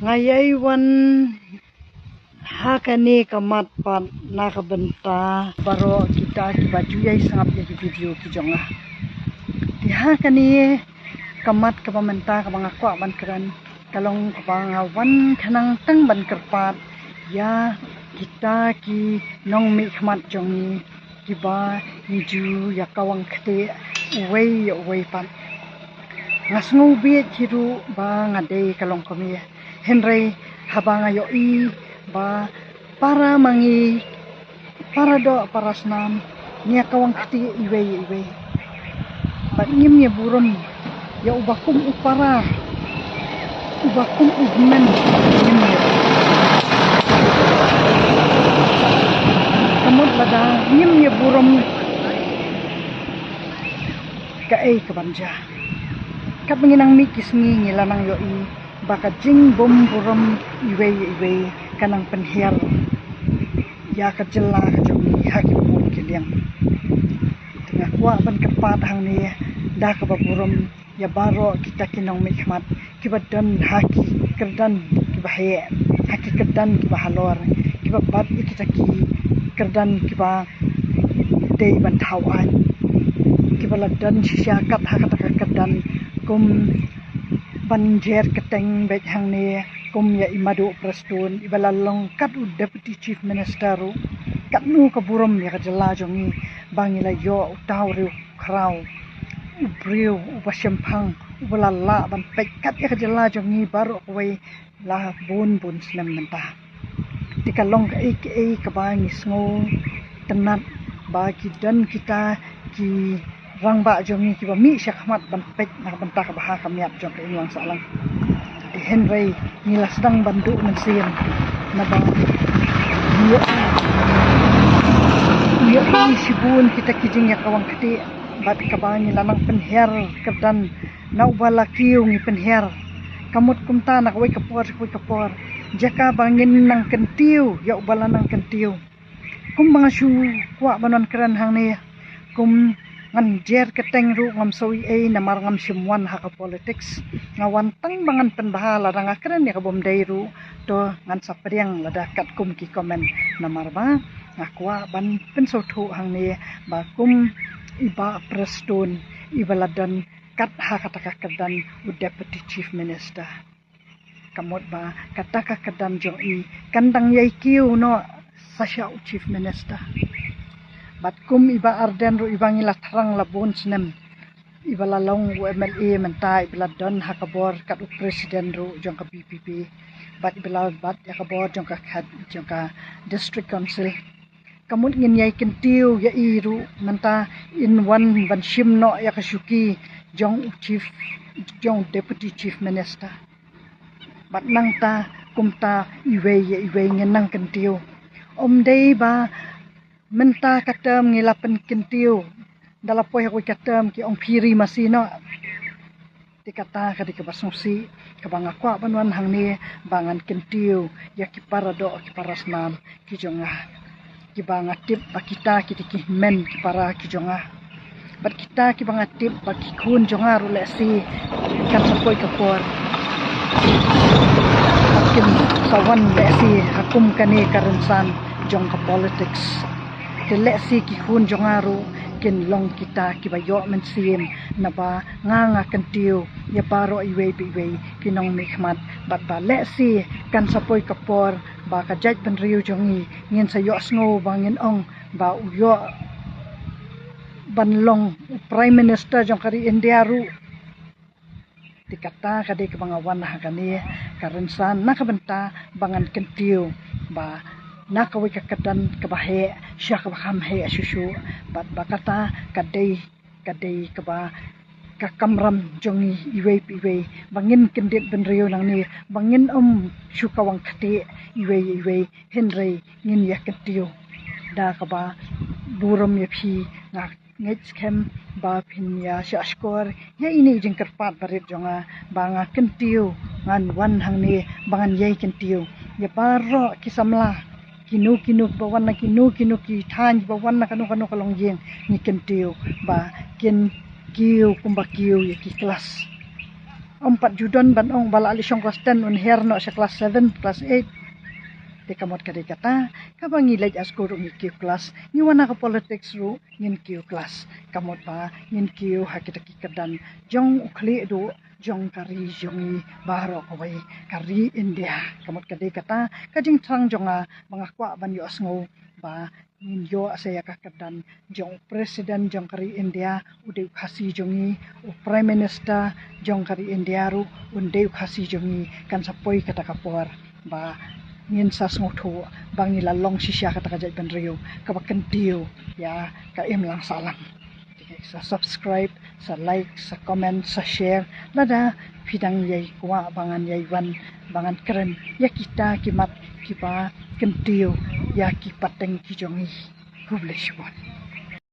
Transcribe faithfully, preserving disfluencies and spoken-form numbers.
Nga ïai wan ha kane ka mat pat na ka bynta baroh kita kiba ju ïai sngap ïa ki video ki jong nga. Te ha kane ka mat kaba mynta kaba nga kwah ban kren ka long kaba nga wan khnang tang ban kyrpad ïa kita ki nongmihkhmat jong ngi kiba ngi ju ïa kawang kti uwei ïa uwei pat. Nga sngew bieit hi ruh ba nga dei ka longkmie. Hynrei haba nga ïohi ba para ma ngi, para doh para snam, ngi ïa kawang kti iwei ïa iwei. Bad ngim ïa burom ïa uba kum u para, uba kum u hynmen, ngim ïa burom. Ka mut lada ngim ïa burom, kaei kaban jia? Katba ngi nang mih ki sngi ngi la nang ïohi ba ka jingbymburom iwei ïa iwei ka nang pynhiar ïa ka jylla ka jong ngi ha ki bun ki liang. Te nga kwah ban kyrpad hangne da kaba burom ïa baroh kita ki nongmihkhmat kiba don ha ki kyrdan kiba heh, ha ki kyrdan kiba halor, kiba bat ïa kita ki kyrdan kiba dei ban thaw aiñ, kiba la don shisha kat ha kata ka kyrdan kum ban jer kyrteng beit hangne kum ïa i Madu Prestone iba la long kat u Deputy Chief Minister ruh. Katno ka burom ïa ka jylla jong ngi ba ngi la ïoh uta u riewkhraw, u briew uba shemphang, uba la lah ban peit kat ïa ka jylla jong ngi baroh kawei la bun bun snem mynta. Te ka long kaei kaei kaba ngi sngewtynnat ba ki don kita ki rangbah jong ngi kiba mih sha khmat ban peit na ka bynta kaba ha ka miat jong ka imlang sahlang. Te hynrei ngi la sdang ban duh mynsiem naba ngi ïohi, ngi ïohi shibun kita ki jingïakawang kti bad kaba ngi la nang pynhiar kyrdan na uba la kiew ngi pynhiar. Ka mut kumta na kawei ka por sha kawei ka por, jaka ba ngin nang kyntiew ïa uba la nang kyntiew. Kumba nga shu kwah ban wan kren hangne, kum ngan jer kyrteng ruh ngam sngew ei ei namar ngam shym wan ha ka politiks. Nga wan tang ba ngan pynbha, lada nga kren ïa kaba ym dei ruh to ngan sa pdiang lada katkum ki comment, namar ba nga kwah ban pynsngewthuh hangne ba kum i Bah Prestone iba la don kat ha kata ka kyrdan u Deputy Chief Minister. Ka mut ba kata ka kyrdan jong i kan dang ïai kiew noh sa sha u Chief Minister. Bad kum i Bah Ardent ruh iba ngi la thrang la bun snem, iba la long u M L A mynta, iba la don ha ka bor kat u President ruh jong ka V P P, bad iba la bat ïa ka bor jong ka khat jong ka District Council. Ka mut ngin ïai kyntiew ïa i ruh mynta in wan ban shim noh ïa ka shuki jong u Chief, jong u Deputy Chief Minister. Bad nangta kumta iwei ïa iwei ngin nang kyntiew. Ym dei ba mynta ka term ngi la pynkyntiew, da la poi ha kawei ka term ki ong phi ri masi noh. Te kata ka dei kaba sngewsih kaba nga kwah ban wan hangne ba ngan kyntiew ïa ki para doh ki para snam ki jong nga, kiba nga tip ba kita ki dei ki hynmen ki para ki jong nga. Bad kita kiba nga tip ba ki khun jong nga ruh lehse kan sa poi ka por ba kin sa wan lehse ha kum kane ka rynsan jong ka politiks. Te lehse ki khun jong nga ruh kin long kita kiba ïoh mynsiem naba nga nga kyntiew ïa baroh iwei pa iwei ki nongmihkhmat, bad ba lehse kan sa poi ka por ba ka jaitbynriew jong ngi ngin sa ïohsngew ba ngin ong ba u ïoh ban long u Prime Minister jong ka ri India ruh. Te kata ka dei kaba nga wan ha kane ka rynsan na ka bynta ba ngan kyntiew ba na kawei ka kyrdan kaba heh sha kaba kham heh shuh shuh, bad ba kata ka dei, ka dei kaba ka kamram jong ngi iwei pa iwei ba ngin kyndit bynriew nangne, ba ngin ym shu kawang kti iwei iwei, hynrei ngin ïa kyntiew. Da kaba burom ïa phi, nga ngeit skhem ba phin ïa shah shkor ïa ine i jingkyrpad barit jong nga ba nga kyntiew, ngan wan hangne ba ngan ïai kyntiew ïa baroh ki samla, kino kino kiba wan na kino kino ki thaiñ, kiba wan na kano kano ka longïing, ngi kyntiew ba kin kiew kumba kiew ïa ki klas. Ym pat ju don ban ong ba la leit shong klas ten un her noh sha klas seven, klas eight. Te ka mut ka dei kata, kaba ngi leit ha skul ruh ngi kiew klas, ngi wan ha ka politics ruh ngin kiew klas. Ka mut ba ngin kiew ha kita ki kyrdan jong u khlieh duh jong ka ri jong ngi baroh kawei, ka ri India. Ka mut ka dei kata ka jingthrang jong nga ba nga kwah ban ïohsngew ba ngin ïoh sa ïa ka kyrdan jong u president jong ka ri India u dei u Khasi jong ngi, u prime minister jong ka ri India ruh un dei u Khasi jong ngi. Kan sa poi kata ka por ba ngin sa sngewthuh ba ngi la long shisha kata ka jaitbynriew kaba kyntiew ïa ka imlang sahlang. Sa subscribe, sa like, sa comment, sa share. Lada phi dang ïai kwah ba ngan ïai wan, ba ngan kren ïa kita ki mat kiba kyntiew ïa ki pateng ki jong ngi. Khublei shibun.